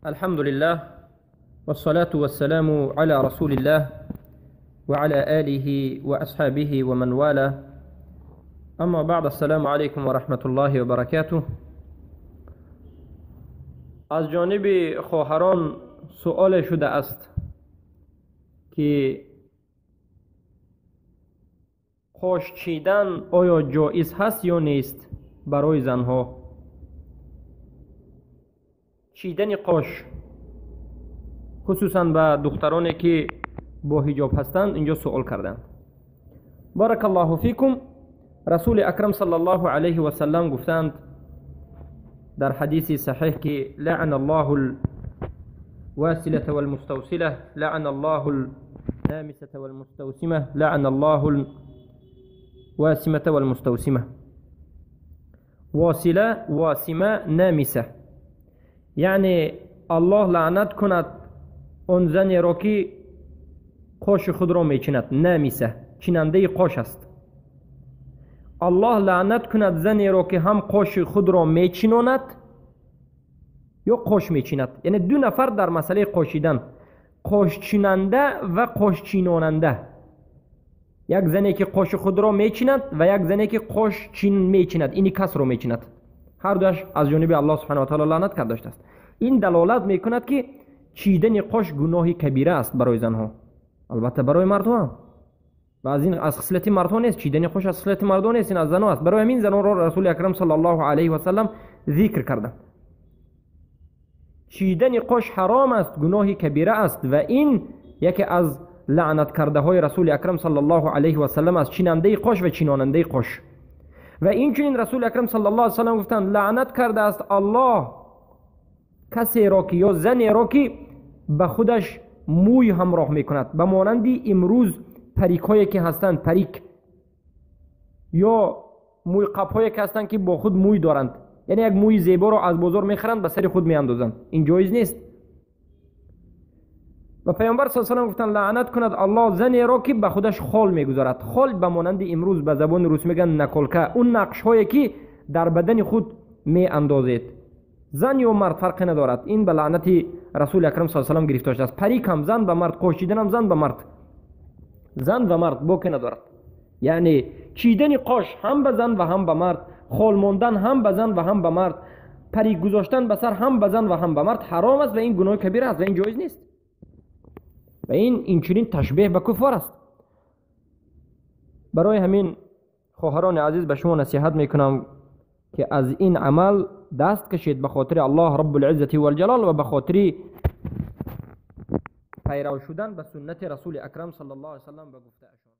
الحمد لله والصلاة والسلام على رسول الله وعلى آله وأصحابه ومن والاه. أما بعد، السلام علیکم و رحمة الله و برکاته. از جانب خواهران سؤال شده است که قاش چیدن آیا جایز هست یا نیست برای زنها؟ چیدن قاش خصوصا به دخترانی که با حجاب هستند اینجا سوال کردند. بارک الله فیکم. رسول اکرم صلی الله علیه و سلم گفتند در حدیث صحیح که لعن الله الواصلة والمستوصلة، لعن الله النامسة والمستوسمة، لعن الله الواسمة والمستوسمة. واصله، واسمه، نامسه، یعنی الله لعنت کند آن زنی را که قاش خود را میچیند. نامسه چیننده قاش است. الله لعنت کند زنی را که هم قاش خود را میچیناند یا قاش میچیند. یعنی دو نفر در مسئله قاشیدن، قاش چیننده و قاش چیناننده. یک زنی که قاش خود را میچیند و یک زنی که قاش چین میچیند، اینی کس را میچیند. هر دوش از جانب الله سبحانه و تعالی لعنت کرده است. این دلالت میکند که چیدن قاش گناه کبیره است برای زنها، البته برای مردها هم. و از این از خصلت مردها نیست، چیدن قاش از خصلت مردها نیست، این از زنها است. برای همین زنان را رسول اکرم صلی الله علیه و سلم ذکر کردند. چیدن قاش حرام است، گناه کبیره است و این یکی از لعنت کرده های رسول اکرم صلی الله علیه و سلم است، چیننده قاش و چیناننده قاش. و این چنین رسول اکرم صلی الله علیه و سلم گفتند لعنت کرده است الله کسی را که یا زنی را که به خودش موی همراه میکند، به مانند امروز پریک هایی که هستند، پریک یا موی قپ هایی که هستند که با خود موی دارند، یعنی یک موی زیبا را از بازار میخرند به سر خود میاندازند، این جایز نیست. و پیامبر صلی الله علیه و سلم گفتند لعنت کند الله زنی را که به خودش خال میگذارد. خال به مانند امروز به زبان روسی میگن نکلکه، اون نقش هایی که در بدن خود می اندازید، زن یا مرد فرقی ندارد. این به لعنت رسول اکرم صلی الله علیه و سلم گرفتار شده است. پریک هم زن به مرد، قاش چیدن هم زن به مرد، زن و مرد باکی ندارد. یعنی چیدن قاش هم به زن و هم به مرد، خال ماندن هم به زن و هم به مرد، پریک گذاشتن به سر هم به زن و هم به مرد حرام است و این گناه کبیره است و این جایز نیست و این چنین تشبیه به کفار است. برای همین خواهران عزیز به شما نصیحت میکنم که از این عمل دست کشید به خاطر الله رب العزة والجلال و به خاطر پیرو شدن به سنت رسول اکرم صلی الله علیه و سلم به گفته اشان.